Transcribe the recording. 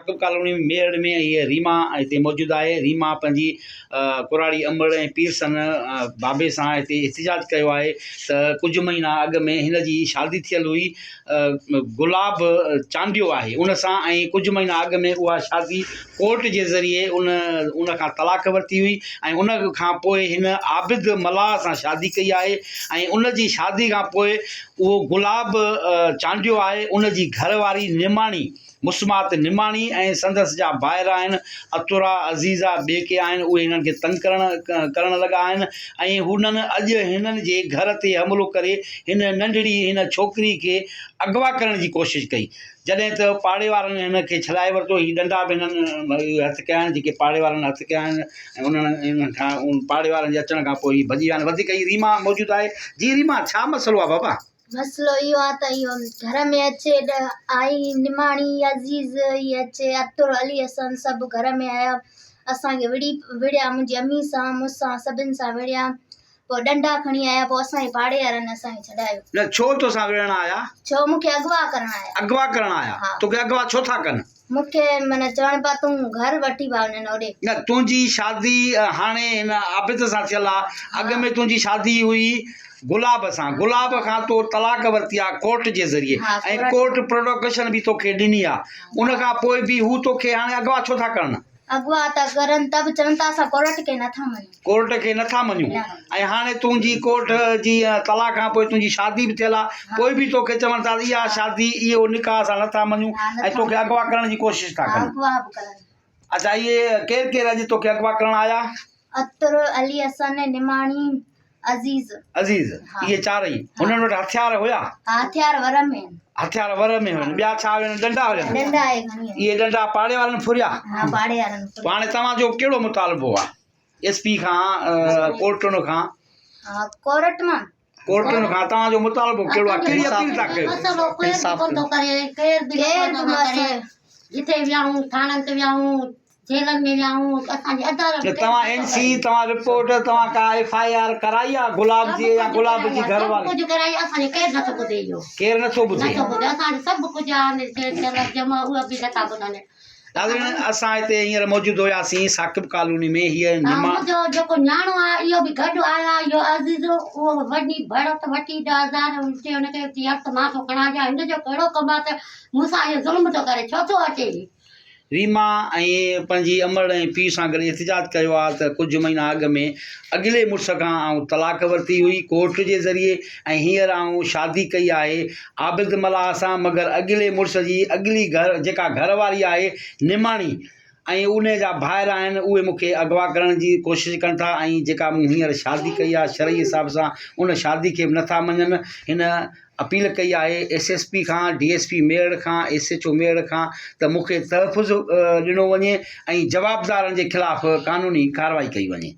Saqib colony Mehar ۾ هيء ريما هتي موجود آهي. ريما پنهنجي ڪراڙي امڙ ۽ پيرسن بابي سان هتي احتجاج ڪيو آهي ته ڪجهه مهينا اڳ ۾ هن جي شادي ٿيل هئي گلاب چانڊيو آهي ان سان ۽ ڪجهه مهينا اڳ ۾ اها شادي ڪورٽ جي ذريعي ان ان کان طلاق ورتي هئي ۽ ان کان پوء هن عابد ملاح سان شادي ڪئي آهي ۽ ان جي شادي کان پوء اهو گلاب چانڊيو آهي ان جي گهر واري نماڻي مسمات نماڻي ۽ سندس جا ڀائر آهن عطرا، عزيزا ٻي ڪي آهن اهي هنن کي تنگ ڪرڻ ڪرڻ لڳا آهن ۽ هنن اڄ هنن جي گهر تي حملو ڪري هن ننڍڙي هن ڇوڪري کي اغوا ڪرڻ جي ڪوشش ڪئي جڏهن ته پاڙي وارن هن کي ڇڏائي ورتو هي ڏنڊا به هنن هٿ ڪيا آهن جيڪي پاڙي وارن هٿ ڪيا آهن ۽ انهن انهن کان پاڙي وارن جي اچڻ کان پوء هي ڀڄي ويا آهن وڌيڪ هي ريما موجود آهي جي ريما ڇا مسئلو آهي بابا؟ مسئلو اهو آ ته اهو گهر ۾ اچي آئي نماڻي عزيز اهي اچي عطر علي حسن سڀ گهر ۾ آيا اسان کي وڙهي وڙهيا منهنجي امي سان مون سان سڀن سان وڙهيا پوء ڏنڊا کڻي آيا پوء اسان جي پاڙي وارن اسان کي ڇڏايو. نه ڇو توسان وڙهڻ آيا؟ ڇو مون کي اغوا ڪرڻ آيا. اغوا ڪرڻ آيا ها. توکي اغوا ڇو ٿا ڪن؟ مون کي معنيٰ چوڻ پيا تون گهر وٺي وا انهن اوڏي. نه تنهنجي شادي هاڻي هن عابد سان ٿيل آ اڳ ۾ تنهنجي شادي هئي گلاب سان گلاب کان تو طلاق ورتي آ ڪورٽ جي ذريعي ها ۽ ڪورٽ ڪورٽ پروڊڪشن به توکي ڏني آ ان کان پوء به هو توکي هاڻي اغوا ڇو ٿا ڪرن؟ اغوا ٿا ڪرن ته به چون ٿا اسان ڪورٽ کي نٿا مڃون. ڪورٽ کي نٿا مڃون ۽ هاڻي تنهنجي ڪورٽ جي طلاق کان پوء تنهنجي شادي به ٿيل آ پوء به توکي چون ٿا ته اها شادي اهو نڪاح اسان نٿا مڃون ۽ توکي اغوا ڪرڻ جي ڪوشش ٿا ڪن. اغوا به ڪرن. اڇا اهي ڪير ڪير اڄ توکي اغوا ڪرڻ آيا؟ عطر، علي حسن، نماڻي، عزيز. عزيز، اهي چارئي. هنن وٽ هٿيار هيا؟ ها هٿيار ور ۾ هن. هٿيار ور ۾ هين. ٻيا ڇا هين؟ ڏنڊا هين. ڏنڊا اهي کڻي آيا. اهي ڏنڊا پاڙي وارن ڦريا؟ ها پاڙي وارن ڦريا. پوء هاڻي توهان جو ڪهڙو مطالبو آهي ايس پي کان ڪورٽن کان؟ ها ڪورٽ مان. ڪورٽن کان توهان جو مطالبو ڪهڙو آهي؟ ڪهڙي اپيل ٿا ڪيو؟ مسئلو ڪير به ڪونه ٿو ڪري ڪير به ڪير نٿو به ڪري جتي ويا آهيون ٿاڻن تي ويا آهيون جيلن ۾ ويا آهيون اسان جي عدالت نه توهان اين سي توهان رپورٽ توهان ڪا ايف I R ڪرائي آ گلاب جي يا گلاب جي گهر واري سڀ ڪجهه ڪرائي اسان جو ڪير نٿو ٻڌي اهو ڪير نٿو ٻڌي نٿو ٻڌي اسان جو سڀ ڪجهه آهي جمع اهو به نٿا ٻڌن. ناظرين اسان هتي هينئر موجود هياسين ثاقب ڪالوني ۾ هيء ها نما. منهنجو جيڪو نياڻو آهي اهو به گڏ آيو آهي اهو عزيز اهو به وڃي ڀڙت وٺي 10,000 چي هن کي چي هٿ مان ٿو کڻان يا هن جو ڪهڙو ڪم آهي ته مون سان اهو ظلم ٿو ڪري ڇو ٿو اچي. ريما ۽ پنهنجي امڙ ۽ پيء سان گڏ احتجاج ڪيو آهي ته ڪجهه مهينا اڳ ۾ اڳلي مڙس کان آئون طلاق ورتي هئي ڪورٽ جي ذريعي ۽ هينئر آئون شادي ڪئي آهي عابد ملاح سان مگر اڳلي مڙس جي اڳلي گهر جيڪا گهر واري آهي نماڻي ۽ ان جا ڀائر آهن اهي مون کي اغوا ڪرڻ جي ڪوشش ڪن ٿا ۽ جيڪا مون هينئر شادي ڪئي آهي شرعي حساب سان ان شادي کي به نٿا مڃن هن اپيل ڪئي آهي ايس ايس پي کان ڊي ايس پي ميهڙ کان ايس ايڇ او ميهڙ کان ته مون کي تحفظ ڏنو وڃي ۽ جوابدارن جي خلاف قانوني ڪارروائي ڪئي وڃي.